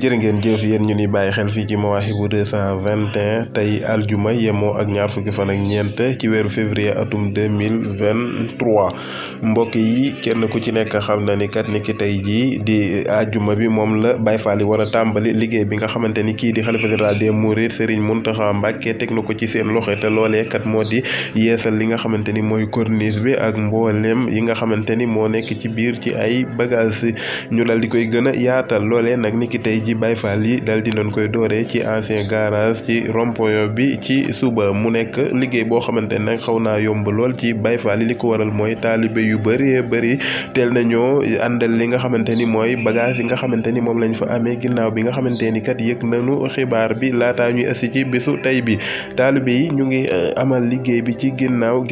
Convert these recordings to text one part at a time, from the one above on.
jërë ngeen jëf yéen ñu ni bàyyi xel fii ci Mawahibou 221 tey aljuma yemoo ak ñaar fukki fan ak ñeent ci weeru février atum 2023 mbokk yi kenn ku ci nekk xam na ni kat ni ki tey jii di aljuma bi moom la Baye Fall yi war a tàmbali liggéey bi nga xamante ni kii di xalifa général des mourides Serigne Mountakha Mbacké teg na ko ci seen loxo te loolee kat moo di yeesal li nga xamante ni mooy corniche bi ak mboolem yi nga xamante ni moo nekk ci biir ci ay bagages ñu dal di koy gën a yaatal loolee nag ni ki tey ji Baye Fall yi dal di doon koy dooree ci ancien garage ci rond-point bi ci suba mu nekk liggéey boo xamante ne nag xaw naa yomb lool ci Baye Fall yi li ko waral mooy taalibe yu bëri teel nañoo àndal li nga xamante ni mooy bagage yi nga xamante ni moom lañ fa amee ginnaaw bi nga xamante ni kat yëg nañu xibaar bi laataa ñuy assi ci bisu tey bi taalibe yi ñu ngi amal liggéey bi ci ginnaaw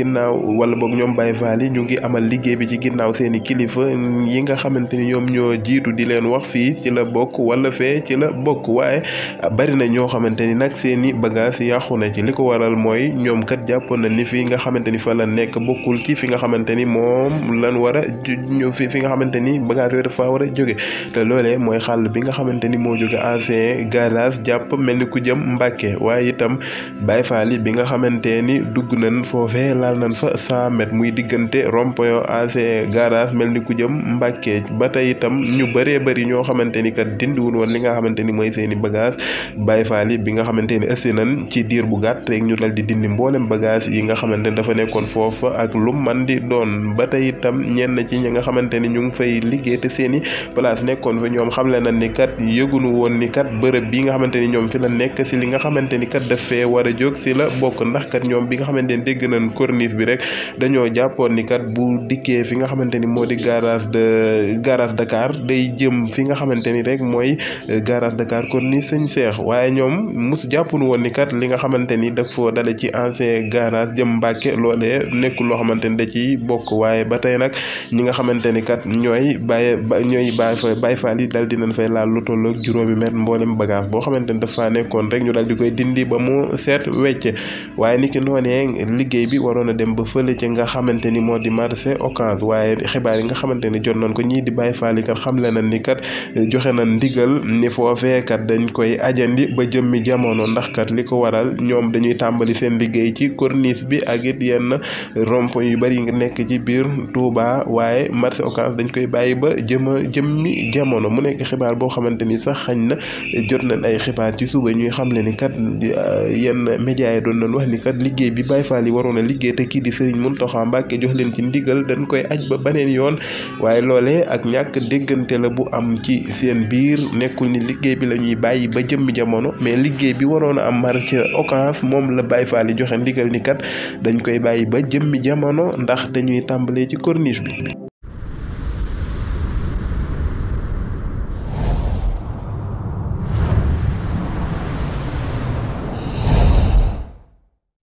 wala boog ñoom Baye Fall yi ñu ngi amal liggéey bi ci ginnaaw seeni kilifa yi nga xamante ni ñoom ñoo jiitu di leen wax fii ci la bokk wala fee ci la bokk waaye bari na ñoo xamante ni nag seeni bagage yàqu na ci li ko waral mooy ñoom kat jàppoon na ni fi nga xamante ni fa la nekk bokkul ci fi nga xamante ni moom lan war a fi nga xamante ni bagage yooyu dafa war a jóge te loolee mooy xàll bi nga xamante ni moo jóge ancien garage jàpp mel ni ku jëm Mbàkke waaye itam Baye Fall yi bi nga xamante ni dugg nañ foofee laal nañ fa 100 mètres muy diggante rond-point ancien garage mel ni ku jëm Mbàkke ba tey itam ñu bëree ñoo xamante ni kat dindiwul woon li nga xamante ni mooy seeni bagage Baye Fall yi bi nga xamante ni ëssi nañ ci diir bu gàtt rek ñu dal di dindi mboolem bagage yi nga xamante ni dafa nekkoon foofu ak lu man di doon ba tey itam ñenn ci ñi nga xamante ni ñu ngi fay liggéey te seeni place nekkoon fa ñoom xamle nañ ni kat yëgunu woon ni kat bërëb bi nga xamante ni ñoom fi la nekk si li nga xamante ni kat daf fee war a jóg si la bokk ndax kat ñoom bi nga xamante ni dégg nañ corniche bi rek dañoo jàppoon ni kat bu dikkee fi nga xamante ni moo di garage Dakar day jëm fi nga xamante ni rek mooy garage Dakar kon ni sëñ Cheikh waaye ñoom mus jàppunu woon ni kat li nga xamante ni daf foo dale ci ancien garage jëm Mbàkke loolee nekkul loo xamante ni da ci bokk waaye ba tey nag ñi nga xamante ni kat ñooy Baye Fall yi dal dinañ fay laal lu tolloog juróomi mètre mboolem bagage boo xamante ni dafa nekkoon rek ñu dal di koy dindi ba mu seet wecc waaye niki noonee liggéey bi waroon a dem ba fële ci nga xamante ni moo di marché Ocass waaye xibaar yi nga xamante ni jot nañ ko ñii di Baye Fall yi kat xamle nañ ni kat joxe na ndigal ni foofee kat dañ koy ajandi ba jëmmi jamono ndax kat li ko waral ñoom dañuy tàmbali seen liggéey ci corniche bi ak it yenn rond-point yu bari nga nekk ci biir Touba waaye marché Ocass dañ koy bàyyi ba jëmmi jamono mu nekk xibaar boo xamante ni sax xañ na jot nañ ay xibaar ci suba ñuy xamle ni kat yenn médias yi doon nañ wax ni kat liggéey bi Baye Fall yi waroon a liggéey te kii di Serigne Mountakha Mbacké jox leen ci ndigal dañ koy aj ba beneen yoon waaye loolee ak ñàkk déggante la bu am ci seen biir nekkul ni liggéey bi la ñuy bàyyi ba jëmmi jamono mais liggéey bi waroon a am marché Ocass moom la Baye Fall yi joxe ndigal ni kat dañ koy bàyyi ba jëmmi jamono ndax dañuy tàmbalee ci corniche bi